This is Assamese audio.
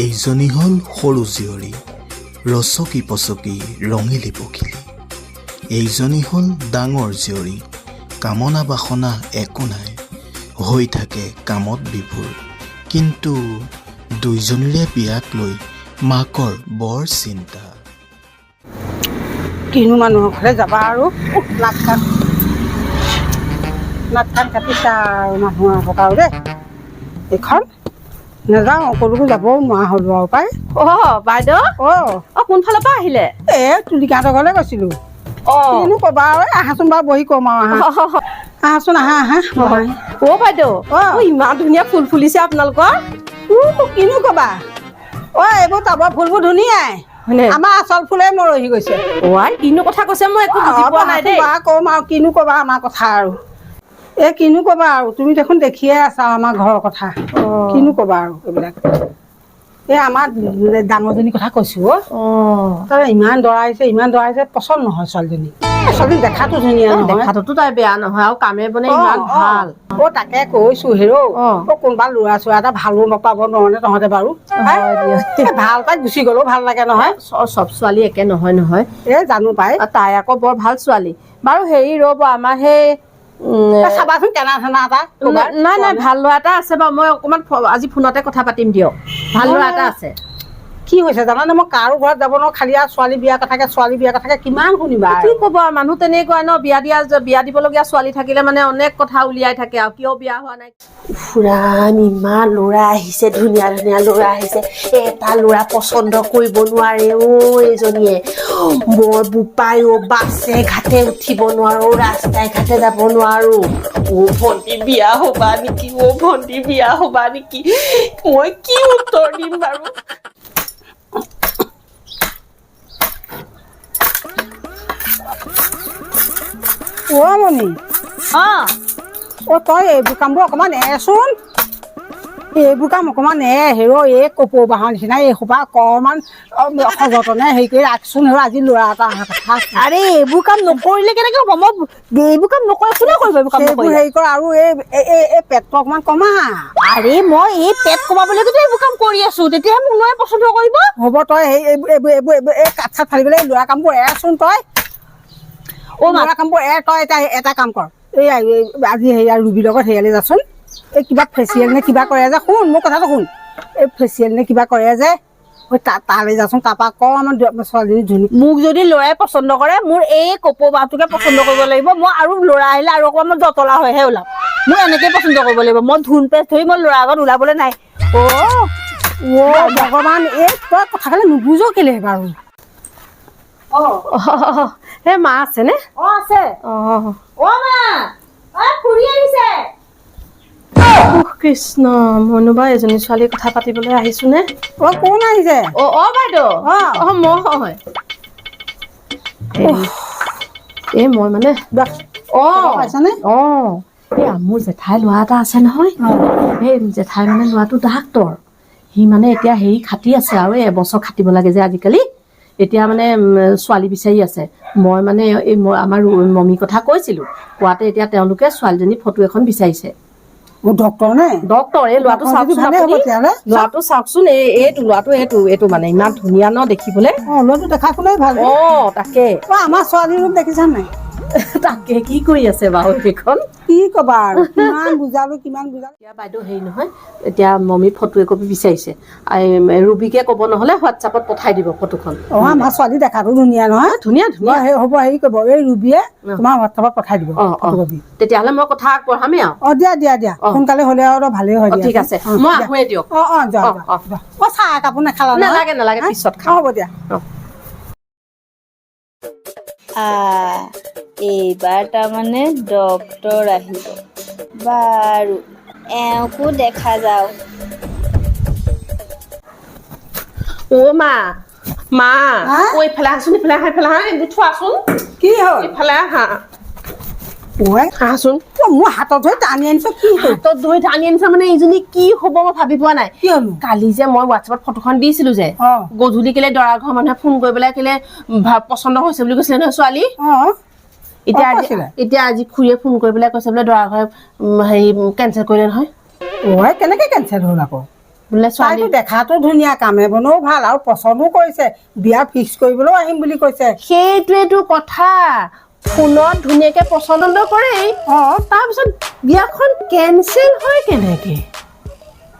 এইজনী হ'ল সৰু জীয়ৰী, ৰচকী পচকী ৰঙিলী পখিলী। এইজনী হ'ল ডাঙৰ জীয়ৰী, কামনা বাসনা একো নাই, হৈ থাকে কামত বিভোৰ। কিন্তু দুইজনীৰে বিয়াক লৈ মাকৰ বৰ চিন্তা। কিনো মানুহৰ ঘৰলৈ যাবা আৰু। উফ, নাক কাণ নাক কাণ কাটিছা আৰু মানুহৰ আগত আৰু দেই। এইখন নাযাওঁ, ক'লৈকো যাবও নোৱাৰা হ'লো আৰু পাই। অ বাইদেউ। অ। অ, কোনফালৰ পৰা আহিলে? এই তুলিকাহঁতৰ ঘৰলৈ গৈছিলোঁ। কিনো ক'বা আৰু, এই আহাচোন বাৰু, বহি ক'ম আৰু। আহা, আহাচোন, আহা আহা, বহা। অ বাইদেউ। অ। অ, ইমান ধুনীয়া ফুল ফুলিছে আপোনালোকৰ। উ, কিনো ক'বা অ, এইবোৰ টাবৰ ফুলবোৰ ধুনীয়াই। হয়নে? আমাৰ আচল ফুলেই মৰহি গৈছে। অ আই, কিনো কথা কৈছে, মই একো বুজি পোৱা নাই দেই। বহা, ক'ম আৰু, কিনো ক'বা আমাৰ কথা আৰু। এই কিনো ক'বা আৰু, তুমি দেখোন দেখিয়ে আছা আমাৰ ঘৰৰ কথা। কিনো ক'বা আৰু এইবিলাক। এই আমাৰ ডাঙৰজনীৰ কথা কৈছো অ। তাই ইমান দৰা আহিছে, ইমান দৰা আহিছে, পচন্দ নহয় ছোৱালীজনী। এই ছোৱালীজনী দেখাতো ধুনীয়া নহয়। দেখাটোতো তাই বেয়া নহয় আৰু কামে বনে ইমান ভাল। অ, তাকে কৈছো হেৰৌ। অ, কোনোবা ল'ৰা চোৱা এটা ভালো নাপাব নহ'লে তহঁতে বাৰু। হয় দিয়ক। এই ভাল পাই গুচি গ'লেও ভাল লাগে নহয়। চব ছোৱালী একে নহয় নহয়। এই জানো পাই। আৰু তাই আকৌ বৰ ভাল ছোৱালী বাৰু। হেৰি, ৰ'ব, আমাৰ সেই এই চাবাচোন কেনা চেনা এটা ক'ৰবাত। নাই নাই, ভাল ল'ৰা এটা আছে বাৰু। মই অকণমান আজি ফোনতে কথা পাতিম দিয়ক। ভাল ল'ৰা এটা আছে। কি হৈছে জানানে, মই কাৰো ঘৰত যাব নোৱাৰো, খালি আৰু ছোৱালী বিয়া কথাকে, ছোৱালী বিয়া কথাকে কিমান শুনিবা কি আৰু। ক'ব আৰু, মানুহ তেনেকুৱা ন। বিয়া দিবলগীয়া ছোৱালী থাকিলে মানে অনেক কথা উলিয়াই থাকে আৰু, কিয় বিয়া হোৱা নাই। ফুৰাম, ইমান ল'ৰা আহিছে, ধুনীয়া ধুনীয়া ল'ৰা আহিছে, এটা ল'ৰা পচন্দ কৰিব নোৱাৰে অ এইজনীয়ে। মই বোপাই অ, বাছে ঘাটে উঠিব নোৱাৰো, ৰাস্তাই ঘাটে যাব নোৱাৰো। অ ভণ্টি, বিয়া হ'বা নেকি? অ ভণ্টি, বিয়া হ'বা নেকি? মই কি উত্তৰ দিম বাৰু? অ মণি। অ, তই এইবোৰ কামবোৰ অকণমান এৰচোন, এইবোৰ কাম অকণমান হেৰ। এই কপৌ বাঁহৰ নিচিনা এই সোপা অকণমান সযতনে হেৰি কৰি ৰাখচোন হেৰ। আজি ল'ৰা এটা অহা কথা আছে। আৰে, এইবোৰ কাম নকৰিলে কেনেকে হ'ব? মই এইবোৰ কাম নকৰে কোনে কৰিব? এইবোৰ কাম সেইবোৰ নকৰিলে হেৰি কৰ আৰু এই পেটটো অকণমান কমা। আৰে, মই এই পেট কমাবলৈকেতো এইবোৰ কাম কৰি আছো, তেতিয়াহে মোক ল'ৰাই পচন্দ কৰিব। হ'ব, তই সেই এইবোৰ এই কাঠ চাট ফালি পেলাই এই ল'ৰা কামবোৰ এৰচোন তই। অ মা। ল'ৰা কামবোৰ এৰ তই। এটা এটা কাম কৰ, এই আজি হেৰি ৰুবিৰ লগত হেৰিয়ালৈ যাচোন। এই কিবা ফেচিয়েল নে কিবা কৰে যে, শুন, মোৰ কথাটো শুন, এই ফেচিয়েল নে কিবা কৰে যে, ঐ তালৈ যাচোন। তাৰপৰা অকণমান ছোৱালীজনী ধুনীয়া। মোক যদি ল'ৰাই পচন্দ কৰে, মোৰ এই কপৌ বাঁহটোকে পচন্দ কৰিব লাগিব। মই আৰু ল'ৰা আহিলে আৰু অকণমান মই জতলা হৈহে ওলাম। মোক এনেকে পচন্দ কৰিব লাগিব। মই ধুন পেচ ধৰি মই ল'ৰাৰ আগত ওলাবলৈ নাই অ। অ ভগৱান, এই তই কথা ক'লে নুবুজ কেলে বাৰু? সেই মা আছেনে? অ, আছে। অ মা, অ খুৰী আহিছে। উহ কৃষ্ণ, মইনো বাৰু এজনী ছোৱালীৰ কথা পাতিবলৈ আহিছোনে? অ, কোন আহিছে? অ অ বাইদেউ। অ। অ, মই এই মই মানে অ পাইছানে? অ, এই মোৰ জেঠাই ল'ৰা এটা আছে নহয়। এই জেঠাই মানে ল'ৰাটো ডাক্তৰ। সি মানে এতিয়া হেৰি খাটি আছে আৰু, এই এবছৰ খাটিব লাগে যে আজিকালি। এতিয়া মানে ছোৱালী বিচাৰি আছে। মই মানে এই মই আমাৰ মমীৰ কথা কৈছিলোঁ, কোৱাতে এতিয়া তেওঁলোকে ছোৱালীজনী ফটো এখন বিচাৰিছে। অ, ডক্তৰ নে? ডক্তৰ। এই ল'ৰাটো ডক্তৰ যদি চাওকচোন ভালেই হ'ব আপুনি। তেতিয়াহ'লে। ল'ৰাটো চাওকচোন, এইটো ল'ৰাটো, এইটো মানে ইমান ধুনীয়া ন দেখিবলৈ। অ, ল'ৰাটো দেখা শুনাই ভাল। অ, তাকে। অ, আমাৰ ছোৱালীৰ ৰূপ দেখিছা নাই? তাকে, কি কৰি আছে বাৰু সেইখন? কি ক'বা আৰু, কিমান বুজালো, কিমান বুজালো। এতিয়া বাইদেউ হেৰি নহয়, এতিয়া মমী ফটো একপি বিচাৰিছে। এই ৰুবিকে ক'ব, নহ'লে হোৱাটছআপত পঠাই দিব ফটোখন। অ, আমাৰ ছোৱালী দেখাটো ধুনীয়া নহয়। ধুনীয়া অ, ধুনীয়া। সেই হ'ব, হেৰি কৰিব, এই ৰুবিয়ে তোমাৰ হোৱাটছআপত পঠাই দিব ফটোকপি। তেতিয়াহ'লে মই কথা আগবঢ়ামেই আৰু। অ, দিয়া দিয়া দিয়া। সোনকালে হ'লে আৰু ভালেই হয়। অ, দিয়া। ঠিক আছে। অ, মই দিয়া। আহোঁৱে দিয়ক। অ অ, যোৱা। অ, যোৱা। অ। যোৱা। অ, চাহ একাপো নাখালা নহয়? নালাগে নালাগে, পিছত অ খাম। হ'ব দিয়া। অ। এইবাৰ তাৰমানে ডক্তৰ আহিব। বাৰু, এওঁকো দেখা যাওক। অ মা, মা। হা? অ, ইফালে আহাচোন, ইফালে আহা, ইফালে আহা, এইবোৰ থোৱাচোন। কি হ'ল? ইফালে আহা। ঐ। আহাচোন। অ, মোৰ হাতত ধৰি টানি আনিছ, কি হ'ল? হাতত ধৰি টানি আনিছা মানে এইজনী কি হ'ব মই ভাবি পোৱা নাই। কি হ'ল? কালি যে মই হোৱাটছএপত ফটোখন দিছিলো যে, গধূলি কেলে দৰা ঘৰৰ মানুহে ফোন কৰি পেলাই কেলে পচন্দ হৈছে বুলি কৈছিলে নহয় ছোৱালী। এতিয়া আজি কৈছিলে? এতিয়া আজি খুৰীয়ে ফোন কৰি পেলাই কৈছে বোলে দৰা ঘৰে হেৰি কেঞ্চেল কৰিলে নহয়। ঐ, কেনেকে কেঞ্চেল হ'ল আকৌ? বোলে ছোৱালী তাইতো দেখাতো ধুনীয়া, কামে বনেও ভাল আৰু পচন্দো কৰিছে, বিয়া ফিক্স কৰিবলৈও আহিম বুলি কৈছে। সেইটোৱেতো কথা, ফোনত ধুনীয়াকে পচন্দ কৰেই, তাৰপিছত বিয়াখন কেঞ্চেল হয় কেনেকে?